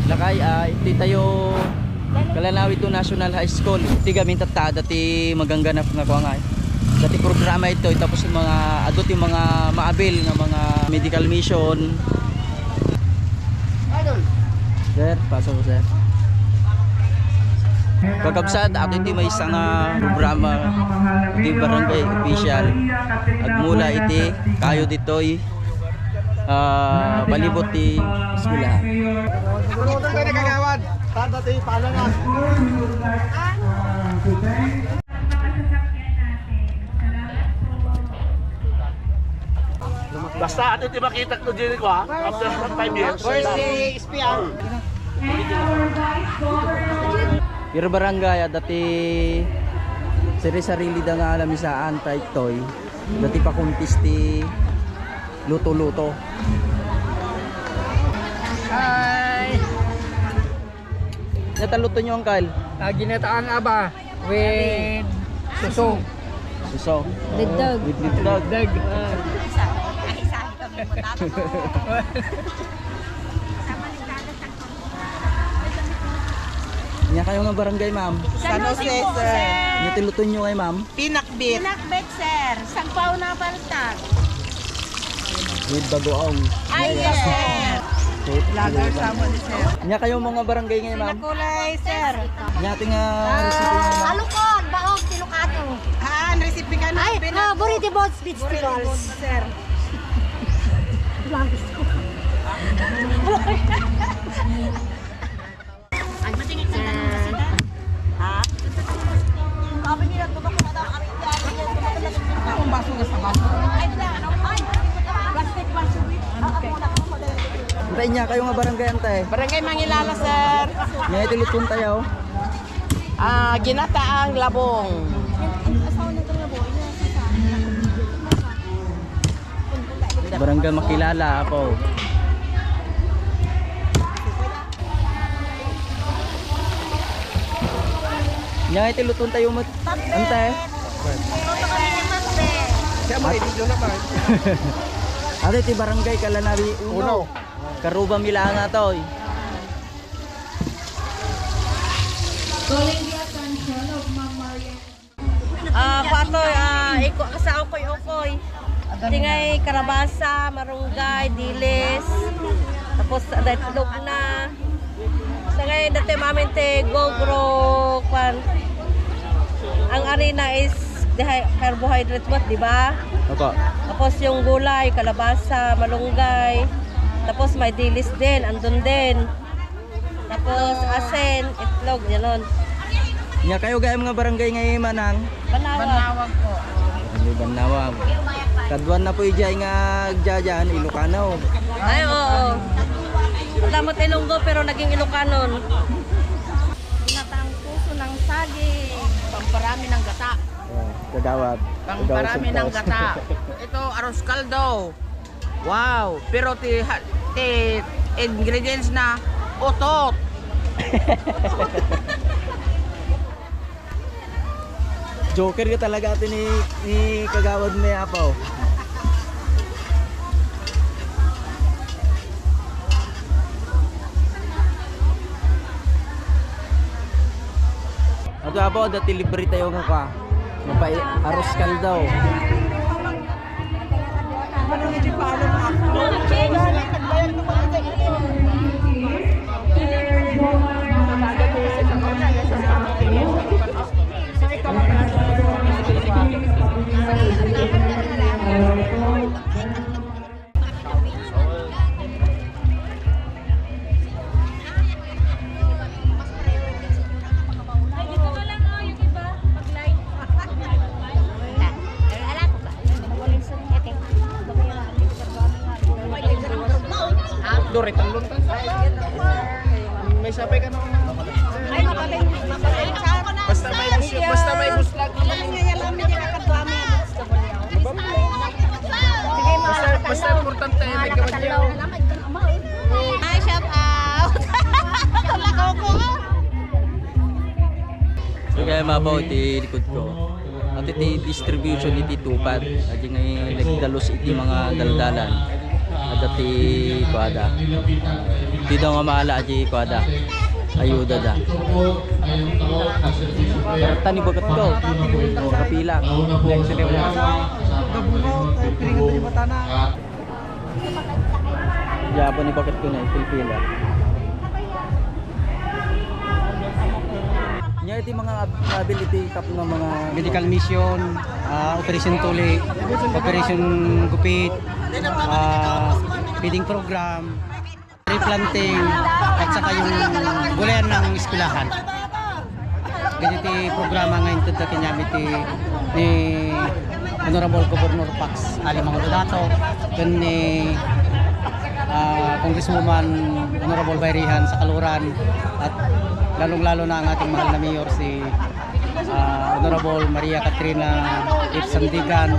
lakay iti tayo Kalanawi to National High School. Iti gamin tata dati magangganap nga ko nga. Dati programa ito tapos yung mga adult yung mga maabil nga mga medical mission. Sir, pasok ko sir. Kakabsat ato iti may isang programa iti barangay official. Agmula iti kayo ditoy balibot ti eskwelahan. Tulungan kayo na kagawad. Tanda tayo pala na. Basta ato iti makita ko dyan ko ha. After 5 years. First day, espiyan. Pero barangay dati sari-sarili da nga alam sa anti-toy. Dati pa kuntis ti luto-luto. Hi! Nataluto nyo Uncle? Ginataan aba with suso. Suso. Ligdag. With ligdag. Nya kayo nga barangay ma'am. San Jose, sir. Nya tiluto nyo kay ma'am. Pinakbit. Pinakbet, sir. Sangpaw na baltag. With bagoong. Ay, yes, sir. Lagar sama ni sir. Nya kayo mga barangay ngayon ma'am. Kulay, sir. Nya ating recipe nga ma'am. Alukon, baog, tilukato. Recipe ka na. Ay, burrito balls, vegetables. Sir. Ay, matingin sir. Ha? Sabi nila, tumak ko na daw ang Ang baso na sa baso. plastic baso. Antay nya kayo nga barangay antay. Barangay Mangilala, sir. Nya tiluton tayo. Ginataang labong. Barangay makilala ako. Nya tiluton tayo mo. Antay. Kaya mo i-video naman. Ate ti barangay Kalanawi Uno. Karuba Milanga to. Patoy, iko kasao koy okoy. Tingay karabasa, marunggay, dilis. Tapos itlog na. Sa ngayon dati mamin te gogro kwan. Ang arena is carbohydrate what, di ba? Opo. Tapos yung gulay, kalabasa, malunggay. Tapos may dilis din, andun din. Tapos asin, itlog, gano'n. Nya kayo gaya mga barangay ngayon manang. Banawag. po. Ano Banawag. Kadwan na po ijay nga jajan Ilocano. Ay, oo. Damot Ilonggo pero naging Ilocanon. Ginataang puso ng saging. Pamparami ng gata. Kagawad. Pamparami ng gata. Ito, arroz caldo. Wow. Pero ti ingredients na otot. Joker ka talaga atin ni Kagawad may apaw. Ato apaw dati libre tayo nga ka. Mapay arroz caldo. Dorit ang luntas. May sabay ka na. Ay, mapalay. Basta may buslag. Basta importante may kamadyaw. Ay, shout out. Lakaw ko. So kaya mabaw iti likod ko. At iti distribution iti tupad. Adi nga nagdalos iti mga daldalan. At dati kuada. Di daw nga maala di kuada. Ayuda da. Tani bagat ko. Kapila. Next level na. Japon ni bagat ko na pilpila. Nya iti mga ability kap ng mga Medical mission, Operation Tuli, Operation Gupit, feeding program, tree planting, at saka yung gulayan ng eskwelahan. Ganito programa ngayon ito kinyamit ni Honorable Governor Pax Alimang Dodato, dun ni Congresswoman Honorable Bayrihan sa Kaluran, at lalong-lalo na ang ating mahal na mayor si Honorable Maria Katrina F. Sandigan,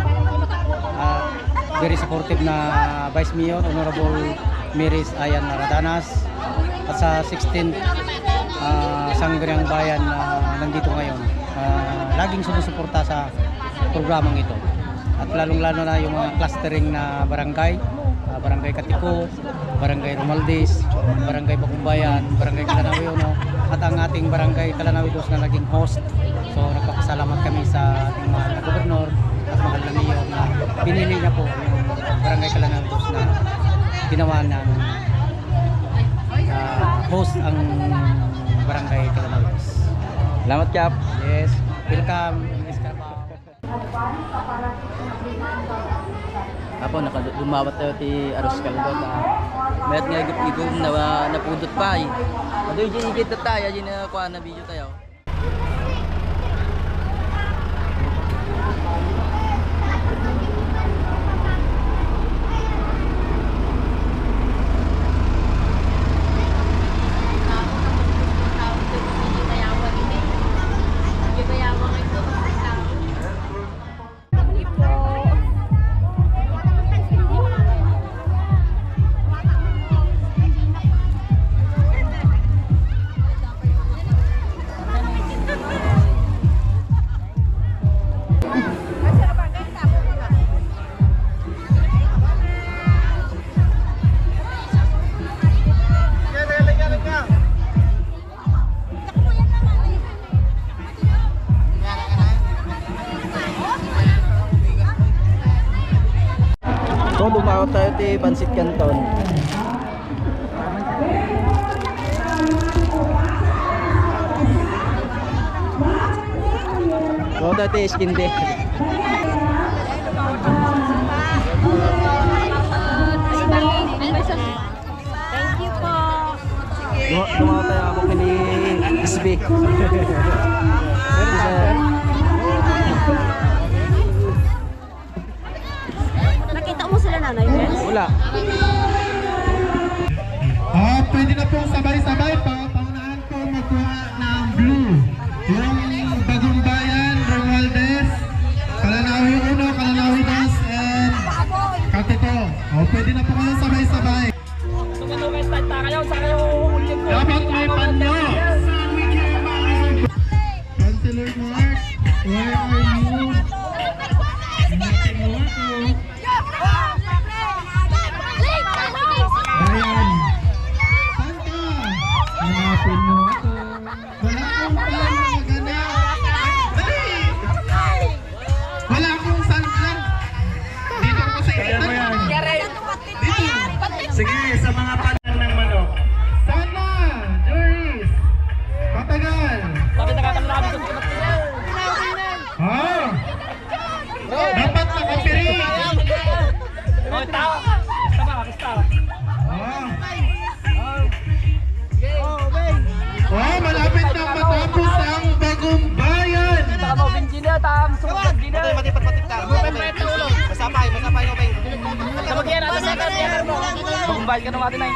very supportive na Vice Mayor Honorable Miris Ayan Naradanas, at sa 16th Sangguniang Bayan na nandito ngayon, laging sumusuporta sa programang ito, at lalong-lalo na yung mga clustering na barangay, Barangay Katiko, Barangay Romaldes, Barangay Bakumbayan, Barangay Kalanawi 1, at ang ating Barangay Kalanawi 2 na naging host. So nagpapasalamat kami sa ating mahal na gobernador at mahal na mayor na pinili niya po yung Barangay Kalanawi 2 na ginawa ng host ang Barangay Kalanawi 2. Salamat Kap. Yes, welcome. Yes, Apo nakadumawat tayo ti Aros Caldo ta. Mayat nga igum na napudot pa. Adoy gigit tayo di na kuha na video tayo. So lumawat tayo ti Pansit Canton. So tayo ti Iskinde. Thank you po. Lumawat tayo ako kini SB. Nakita mo sila nanay, friends? Wala. Pwede na pong sabay-sabay pa. Paunahan ko magkuha ng blue. Yung Bagong Bayan, Romualdez, Kalanawi 1, Kalanawi 2, and Katito. Pwede na po kayo sabay-sabay. Dapat may panyo. Councilor Mark, where are you? Natin mo ako. Bayan. Saan ka? Hanapin mo ako. Wala akong palang magana. Dali! Wala akong sandlan. Dito ako sa ilan. Dito. Sige, sa mga palan ng manok. Sana, Doris. Matagal. Dapat nakapiri. Malapit na matapos ang Bagong Bayan. Bagumbayad ka na natin ay.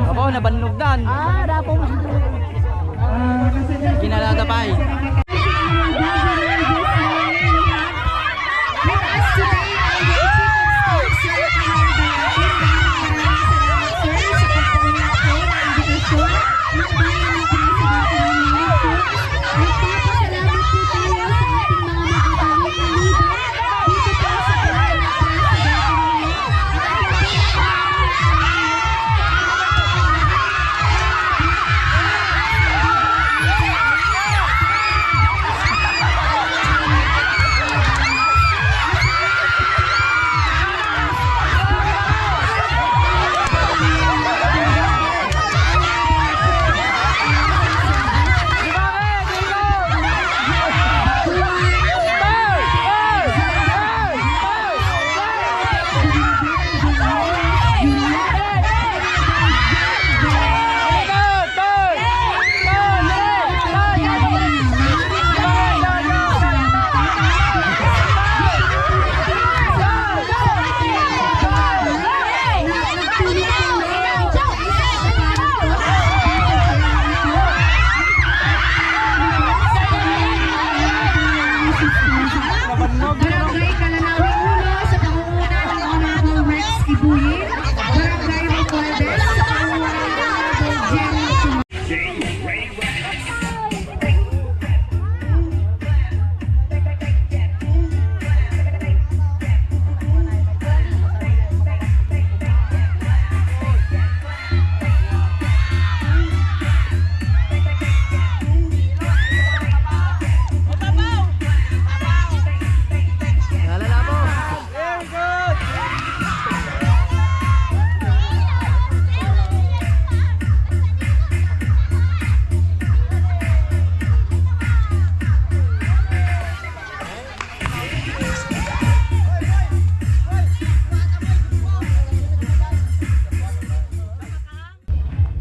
Abo, nabanugdan. Kinalada pa eh. Barangay Kalanawin Uno sa pangunguna ng Honorable Rex Ibuyin. Barangay Romualdez sa pangunguna ng Honorable Jerry Chuma.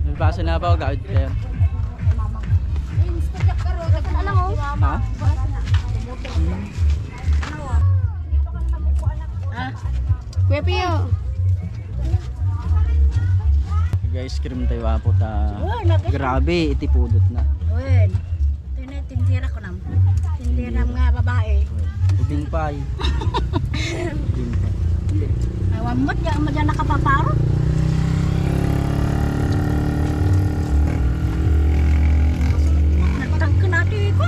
Nagpasa na ba o gawid kayo? Ha? Kuya Pio. Guys, cream tayo wapo ta. Grabe, itipudot na. Uy, ito na tindira ko nam. Tindira mga babae. Ubing pay. Ubing pay. Ay, wamot ya mo dyan nakapaparo. Nagtangka natin ko.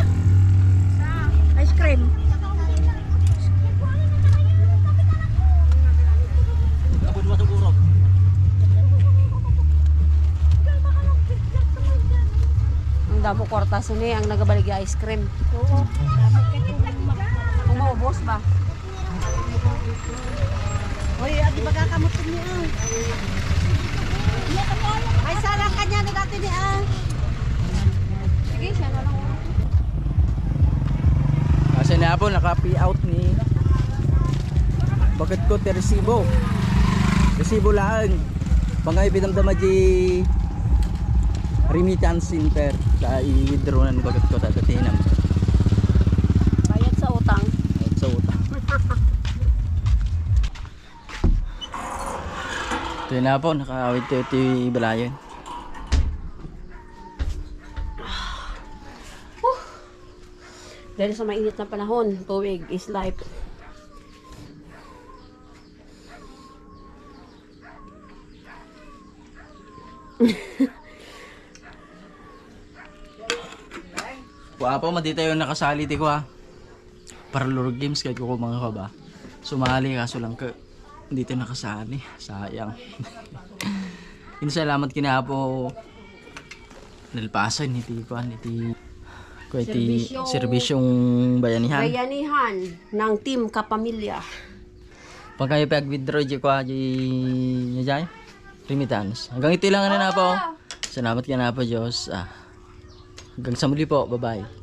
Ice cream. Abot mo siguro. Ang damo kwarta sini ang nagabaligi ice cream. Oo. Kung maubos ba? Uy, adi ba kakamutin niya? Ay, sarang kanya nagati niya. Sige, siya na lang. Kasi na po, naka-pay out ni bakit ko te resibo. Resibo lang. Pangay pinamdama di remittance center sa i-withdraw na bakit ko tatatinam. Bayad sa utang. Sa utang. Ito na po, nakawid ito yung balayan. Dahil sa mainit na panahon, tuwig is life. Kuha pa madita yung nakasali ti ko ha. Para lure games kahit ko mga ka ba. Sumali kaso lang ka hindi tayo nakasali. Sayang. Salamat kina po nalpasan ni ti ko ni ti serbisyong bayanihan. Bayanihan ng Team Kapamilya. Pag kayo pag-withdraw di ko di jay remittance. Hanggang ito lang na po. Salamat kina po Diyos. Hanggang sa muli po. Bye-bye.